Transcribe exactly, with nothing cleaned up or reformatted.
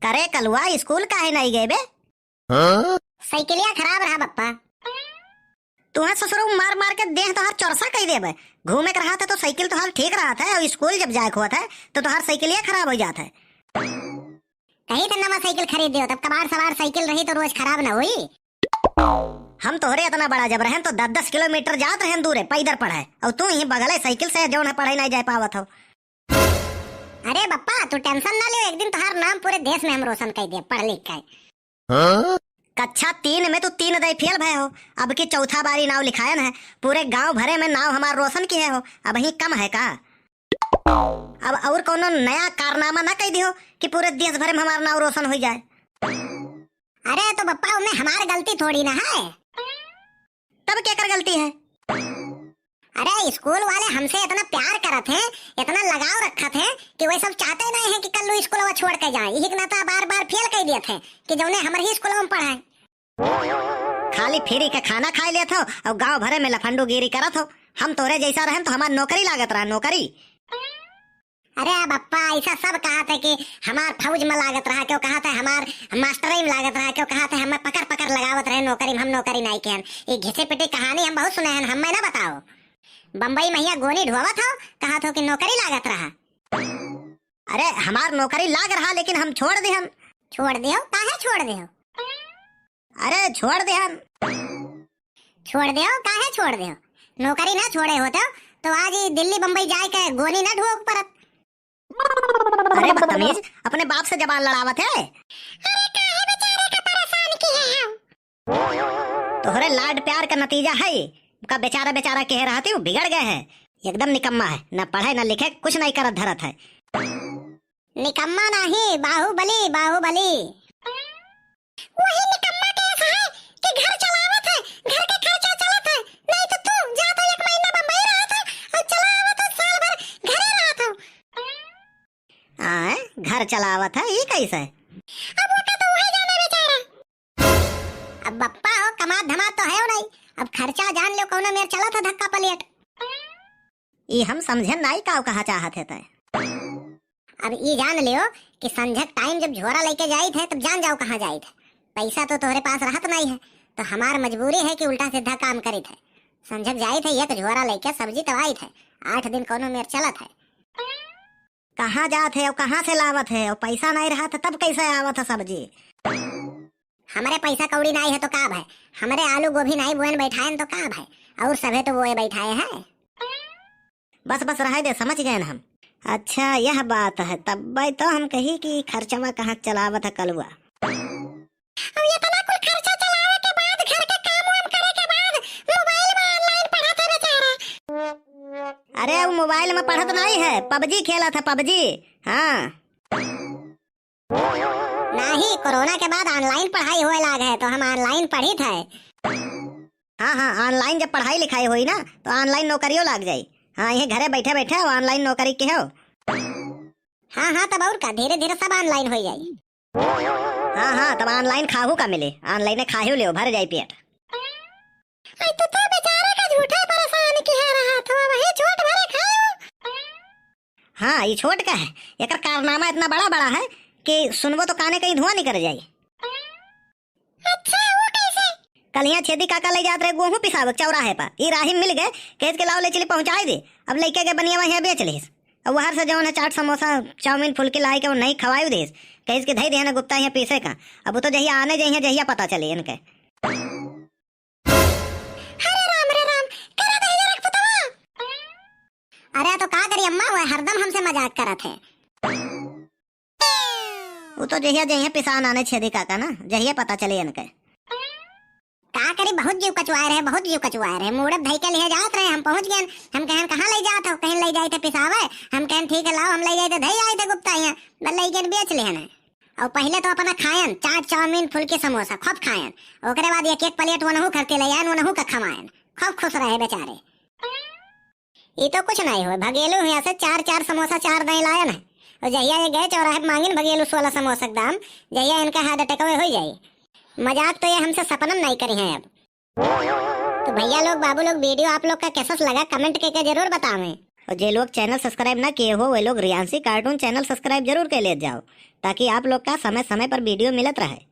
करे कलुआ, स्कूल काहे नाई गए बे? हाँ? साइकिलिया खराब रहा बप्पा। तुहे ससुरऊ मार मार के देह तोहार चौरसा कई देबे। घूमे के रहा था तो साइकिल तोहार ठीक रहा था, और स्कूल जब जाए के हुआ था तो तोहार साइकिलिया खराब हो जात है। कही तो नवा साइकिल खरीद दियो, तब कबाड़ सवार साइकिल रही तो रोज खराब ना हुई। हम तोहरे इतना बड़ा जब रहन तो दस दस किलोमीटर जात रहन दूरे पैदल पढ़े, और तू ही बगले साइकिल से जौन है पढ़े नहीं जाए पावत हो। अरे बप्पा, तू टेंशन ना लियो, एक दिन तोहार नाम पूरे देश में हम रोशन कर दे, पढ़ लिख के। हाँ? कक्षा तीन में तू तीन दई फेल भए हो, अब की चौथा बारी नाव लिखायन है, पूरे गांव भरे में नाव हमार रोशन किहे हो, अब ही कम है का? अब और कौनो नया कारनामा ना कह दियो कि पूरे देश भरे में हमार नाव रोशन हो जाए। अरे तो बप्पा, उनमें हमार गलती थोड़ी ना है। तब केकर गलती है? अरे, स्कूल वाले हमसे इतना प्यार करत हैं, इतना लगाव रखत हैं कि वे सब चाहते नहीं हैं कि कल्लू स्कूलवा छोड़ के जाए। यही के नाता बार बार फेल कर दिए थे कि जौने हमर ही स्कूलवा में पढ़ाए। खाली फ्री के खाना खाए लेत हो और गांव भरे में लफंडूगिरी करत हो। हम तोरे जैसा रहन तो हमार नौकरी लागत रहा, नौकरी। अरे बप्पा, ऐसा सब कहत है कि हमार फौज में लागत रहा, क्यों कहत है हमार मास्टरई में लागत रहा, क्यों कहत है हमें पकड़ पकड़ लगावत रहे नौकरी में, हम नौकरी नहीं किहन। ये घिसे पिटी कहानी हम बहुत सुने हैं, हमें ना बताओ। बम्बई महिया गोनी ढोवत हो, कहत हो कि नौकरी लागत रहा। अरे हमार नौकरी लाग रहा, लेकिन हम छोड़ दिहन। छोड़ दियो? काहे छोड़ दियो? अरे छोड़ देहन। छोड़ देहो, काहे छोड़ देहो? नौकरी ना छोड़े होते हो, तो आज ही दिल्ली बम्बई जाए के गोनी ना ढोक परत। अरे बदतमीज, अपने बाप से जबान लड़ावत है। अरे काहे बेचारे का परेशान किहे हो? तोहरे लाड प्यार का नतीजा है, का बेचारा बेचारा कहे रहती हूँ, बिगड़ गए हैं। एकदम निकम्मा है, ना पढ़े ना लिखे, कुछ नहीं करत धरत है। निकम्मा नहीं, बाहुबली, बाहुबली। वही निकम्मा के ऐसा है कि घर चलावत है, घर के खर्चा चलत है, नहीं तो तू जात है एक महीना बम्बई रहत है और चला आवत है साल भर घरे रहत हो। आय, घर चलावत है, ई कैसे? अब ओका तो वही जाने बेचारा। अब बप्पा हो, कमात धमात तो है नहीं, अब खर्चा जान लो कौनो मेर चलत है धक्का पलेट। ई हम समझे नाई का कहा चाहत है तय। अब ई जान लियो कि संझक टाइम जब झोरा लेके जाइत है, तब जान जाओ कहाँ जाइत है। पैसा तो तोहरे पास रहत नाई है, तो हमार मजबूरी है कि उल्टा सीधा काम करित है। संझक जाइत है, एक झोरा लेके सब्जी तवाइत है, आठ दिन कौनो मेर चलत है। कहाँ जात है और कहाँ से लावत है और पैसा नाई रहत है, तब कैसे आवत है सब्जी? हमरे पैसा कौड़ी नाई है तो का भाई, हमरे आलू गोभी नाई बोएन बैठाएन तो का भाई, और सभे तो बोए बैठाए है। बस बस रहे दे, समझ गए हम। अच्छा यह बात है, तब भाई तो हम कही कि खर्चवा कहाँ चलावत है कलुआ। अब इतना कुल खर्चा चलावे के बाद, घर के काम वाम करे के बाद मोबाइल में ऑनलाइन पढ़त है बेचारा। अरे वो मोबाइल में पढ़त नहीं है, पबजी खेलत है, पबजी। हाँ। नाही, कोरोना के बाद ऑनलाइन पढ़ाई होए लाग है, तो हम ऑनलाइन पढ़ित है। हाँ, हाँ, ऑनलाइन जब पढ़ाई लिखाई होई ना, तो ऑनलाइन नौकरियों लाग जाई। हाँ, ये घरे बैठे बैठे ऑनलाइन नौकरी के हो। हाँ, हाँ, तब और का, धीरे धीरे सब ऑनलाइन हो जाई। हाँ, हाँ, तब ऑनलाइन खाहू का मिले, ऑनलाइन खाहू लियो, भर जाई पेट। आई तो, तो बेचारे का झूठा परेशान किहे रहा था, वही झूठ भरे खायो। हाँ, ई छोट का है, एकर कारनामा इतना बड़ा बड़ा है कि सुनबो तो काने कहीं धुआं निकर जाई। अच्छा, वो कैसे? कल यहाँ छेदी काका ले जात रहे गोहूँ पिसावक चौराहे पर, ई राही मिल गए, कहेस के लाओ ले चली पहुँचाई दे। अब लइके गए बनिया वहीं बेच लेस। अब वहर से जौन है चाट समोसा चाउमीन फुल्की लाई के वो नहीं खवाई देस, कहेस के धई दे ना गुप्ता यहाँ पीसे का। अब वो तो जहिया आने जइहे जहिया पता चले इनके। अरे राम रे राम, करा दे ये रख पुतवा। अरे तो का करी अम्मा, वो हरदम हमसे मजाक करत है। वो तो जहिया जहिया पिसान आने छेदी काका ना, जहिया पता चले इनके। का करी, बहुत जीव कचुआए रहे, बहुत जीव कचुआए रहे। मूड़त धई के लिए जात रहे, हम पहुँच गए। हम कहन कहाँ ले जात हो? कहीं ले जाए थे पिसावे। हम कहन ठीक है लाओ, हम ले जाए थे, धई आए थे गुप्ता यहाँ, बस ले गए बेच लेहन। और पहले तो अपना खायन चाट चाउमीन फुल्की समोसा खूब खायन, ओकरे बाद एक एक प्लेट वनहू खरते ले आयन, वनहू का खवायन, खूब खुश रहे बेचारे। ई तो कुछ नहीं हुए, भगेलू यहाँ से चार चार समोसा चार दाई लायन है, और जहिया ये गए चौराहे पे मांगिन भगेलू सोलह समोसा के दाम, जहिया इनका हार्ट अटैक हो जाई। मजाक तो ये हमसे सपनम नहीं करी हैं अब। तो भैया लोग, बाबू लोग, वीडियो आप लोग का कैसा लगा, कमेंट करके जरूर बतावें। और जे लोग चैनल सब्सक्राइब ना किए हो, वे लोग रियांशी कार्टून चैनल सब्सक्राइब जरूर कर ले जाओ। ताकि आप लोग का समय समय पर वीडियो मिलत रहे।